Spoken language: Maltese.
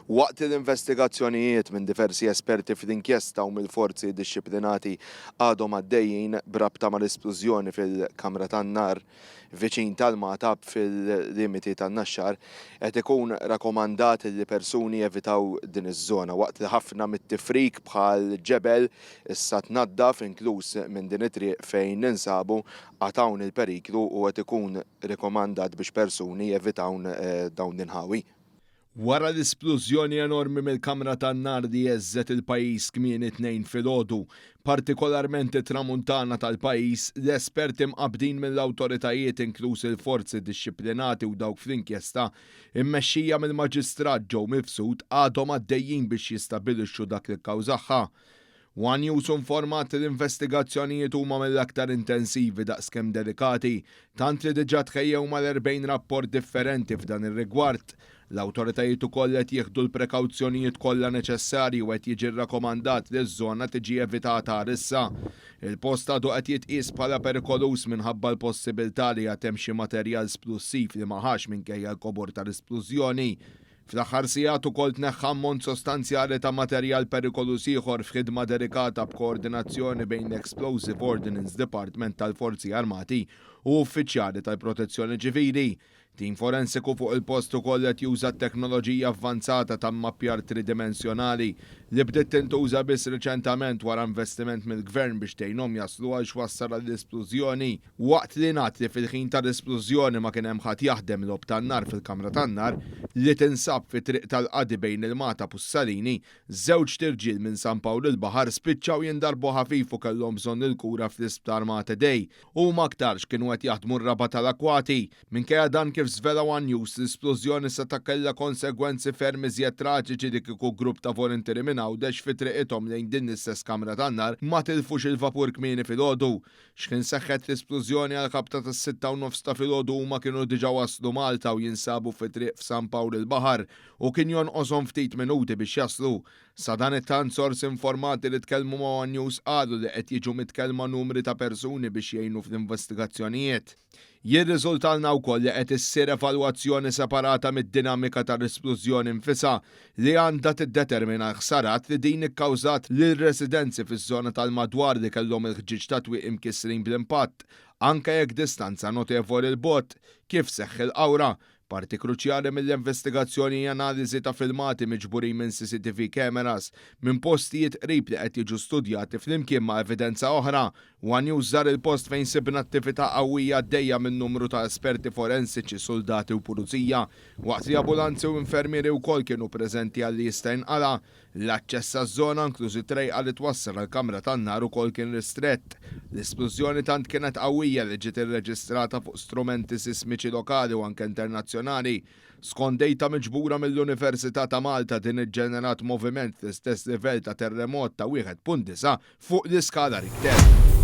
Waqt li l-investigazzjonijiet minn diversi esperti fl-inkjesta u mill-forzi dixxiplinati għadhom għaddejjin b'rabta mal-isplużjoni fil-kamra tan-nar viċin tal-Magħtab fil-limiti tan-Naxxar, qed ikun rakomandat li persuni jevitaw din iż-żona waqt li ħafna mit-tifrik bħal ġebel issa tnaddaf inkluż minn din it-triq fejn ninsabu għad hawn il-periklu u qed ikun rikomandat biex persuni jevitaw dawn l-inħawi. Wara l-isplużjoni enormi mill-kamra tan-nar li heżżet il-pajjiż kmieni t-Tnejn filgħodu, partikolarment it-Tramuntana tal-pajjiż, l-esperti mqabbdin mill-awtoritajiet inkluż il-forzi dixxiplinati u dawk fl-inkjesta mmexxija mill-Maġistrat Joe Mifsud għadhom għaddejjin biex jistabilixxu dak li kkawżaha. One News hu informat li l-investigazzjonijiet huma mill-aktar intensivi daqskemm delikati, tant li diġà tħejjew mal-40 rapport differenti f'dan ir-rigward. L-awtoritajiet ukoll qed jieħdu l-prekawzjonijiet kollha neċessarji u qed jiġi rrakomandat li ż-żona tiġi evitata għalissa. Il-post għadu qed jitqies bħala perikoluż minħabba l-possibilità li għad hemm xi materjal splussiv li ma ħax minkejja l-kobor tal-isplużjoni. Fl-aħħar sigħat ukoll tneħħa ammont sostanzjali ta' materjal perikoluż ieħor f'ħidma delikata b'koordinazzjoni bejn l-Explosive Ordnance Department tal-Forzi Armati u uffiċjali tal-Protezzjoni Ċivili. Tim forensiku fuq il-post ukoll qed juża t-teknoloġija avvanzata ta' mmappjar tridimensjonali li bdiet tintuża biss riċentament wara investiment mill-Gvern biex tgħinhom jaslu għal x'wassal għall-isplużjoni. Waqt li ngħad li fil-ħin tal-isplużjoni ma kien hemm ħadd jaħdem logħob tan-nar fil-kamra tan-nar, li tinsab fi Triq tal-Qadi bejn il-Magħtab u s-Salini, żewġt irġiel minn San Pawl il-Baħar spiċċaw jindarbu ħafif u kellhom bżonn il-kura fl-Isptar Mater Dei. Huma aktarx kienu qed jaħdmu r-raba' tal-akwati. Minkejja dan kif żvela one News, l-isplużjoni seta' kellha konsegwenzi ferm iżjed traġiċi li kieku grupp ta' voluntieri minn Għawdex fi triqithom lejn din l-istess kamra tan-nar ma tilfux il-vapur kmieni filgħodu. X'ħin seħħet l-isplużjoni għall-ħabta tas-sitta u nofs ta' filgħodu huma kienu diġà waslu Malta u jinsabu fi triq f'San Pawl il-Baħar u kien jonqoshom ftit minuti biex jaslu. Sadanittant sorsi informati li tkellmu ma' one News qalu li qed jiġu mitkellma numri ta' persuni biex jgħinu fl-investigazzjonijiet. Jirriżultalna wkoll li qed issir evalwazzjoni separata mid-dinamika tal-isplużjoni nfisha li għandha tiddetermina l-ħsarat li din ikkawżat lil residenzi fiż-żona tal-madwar li kellhom il-ħġieġ ta' twieqi mkissrin bl-impatt, anke jekk distanza notevoli 'l bogħod, kif seħħ il-Qawra, Parti kruċjali mill-investigazzjoni hija analiżi ta' filmati miġburin minn CCTV cameras minn postijiet qrib li qed jiġu studjati flimkien ma' evidenza oħra. One News żar il-post fejn sibna attività qawwija għaddejja minn numru ta' esperti forensiċi, suldati u pulizija, waqt li abulanzi u infermieri wkoll kienu preżenti għal li jista' jinqala'. L-aċċess għaż-żona, inkluż it-trejqa li twassal għall-kamra tan-nar ukoll kien ristrett. L-isplużjoni tant kienet qawwija li ġiet irreġistrata fuq strumenti sismiċi lokali u anke internazzjonali. Skont dejta miġbura mill-Università ta' Malta din iġġenerat moviment fl-istess livell ta' terremot ta' 1.9 fuq l-iskala Richter.